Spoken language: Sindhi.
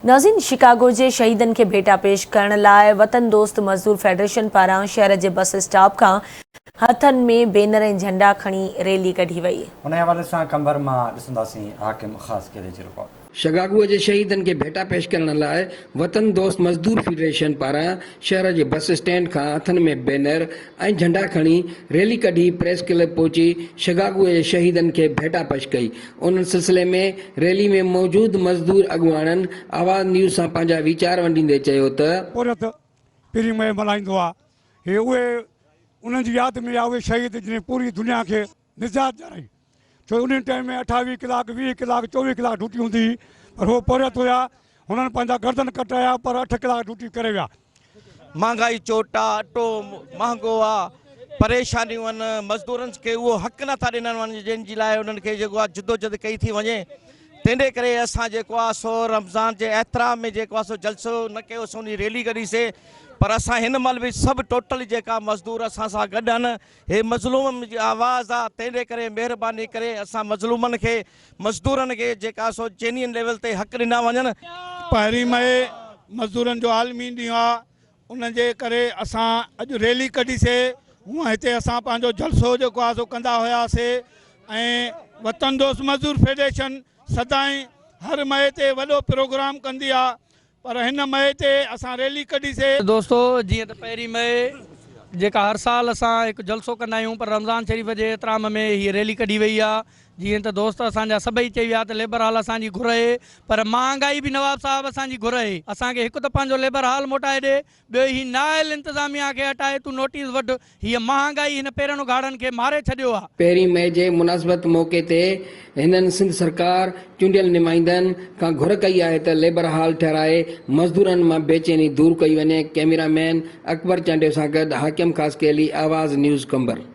ناظرين شڪاگو جي شهيدن کي ڀيٽا پيش ڪرڻ لاء وطن دوست مزدور فيڊريشن پاران شهر جي بس اسٽاپ کان هٿن ۾ بينر ۽ جهنڊا کڻي ريلي ڪڍي وئي. انهي حوالي سان قمبر مان ڏسنداسين حاڪم خاصخيلي جي رپورٽ. شڪاگو جي شهيدن کي ڀيٽا پيش ڪرڻ لاء وطن دوست مزدور فيڊريشن پاران شهر جي بس اسٽينڊ کان هٿن ۾ بينر ۽ جهنڊا کڻي ريلي ڪڍي پريس ڪلب پهچي شڪاگو جي شهيدن کي ڀيٽا پيش ڪئي. ان سلسلي ۾ ريلي ۾ موجود مزدور اڳواڻن آواز نيوز سان پنهنجا ويچار ونڊيندي چيو ته. پورهيت پهرين مئي ملهائيندو آ هي اهي انهن جي ياد ۾ آ اهي شهيد جنهن پوري دنيا کي نجات ڏيارائي ڇو انهن ٽائيم ۾ اٺاويهه ڪلاڪ 20 ڪلاڪ 24 ڪلاڪ ڊيوٽي هوندي هئي پر هو پورهيت هيا هنن پنهنجا گردن ڪٽرايا پر اٺ ڪلاڪ ڊيوٽي ڪري ويا. مھانگائي چوٽ آ، اٽو مھانگو آ، پريشانيون آھن، مزدورن کي اھو حق نه ٿا ڏنن وڃن جنھن جي لاء انھن کي جيڪو آ جدوجھد ڪئي ٿي وڃي، تنھن ڪري اسان جيڪو آ سو رمضان جي احترام ۾ جيڪو آ سو جلسو نه ڪيو سون جي ريلي ڪڍي سي پر اسان ھن مھل به سڀ ٽوٽل جيڪا مزدور اسان سان گڏ آھن ھي مظلوم جي آواز آ تنھن ڪري مھرباني ڪري اسان مظلومن کي مزدورن کي جيڪا سو چينين ليول تي حق ڏنا وڃن. پهرين مئي مزدورن جو عالمي ڏينهن آ ان جي ڪري اسان اڄ ريلي ڪڍي سي هونء هتي اسان پنهنجو جلسو جيڪو آ سو ڪندا هيا سي ۽ وطن دوست مزدور فيڊريشن سدائين هر مئي تي وڏو پروگرام ڪندي آ پر هن مئي تي اسان ريلي ڪڍي سي. دوستو جيئن ته پهرين مئي جيڪا هر سال اسان هڪ جلسو ڪندا آهيون پر رمضان شريف جي احترام ۾ هيء ريلي ڪڍي وئي آ جيئن ته دوست اسان جا سڀئي چئي ويا ته ليبر هال اسان جي گهر اهي پر مهانگائي به نواب صاحب اسان جي گهر اهي اسان کي هڪ ته پنهنجو ليبر هال موٽائي ڏي ٻيو هي نااهل انتظاميا کي هٽائي تون نوٽيس وڍ، هيء مهانگائي هن پيرن اگهاڙن کي ماري ڇڏيو آ. پهرين مئي جي مناسبت موقعي تي هنن سنڌ سرڪار، چونڊيل نمائندن کان گهر ڪئي آهي ته ليبر هال ٺهرائي مزدورن مان بيچيني دور ڪئي وڃي، ڪئميرا مين اڪبر چانڊيو سان گڏ حاڪم خاصخيلي، آواز نيوز قمبر.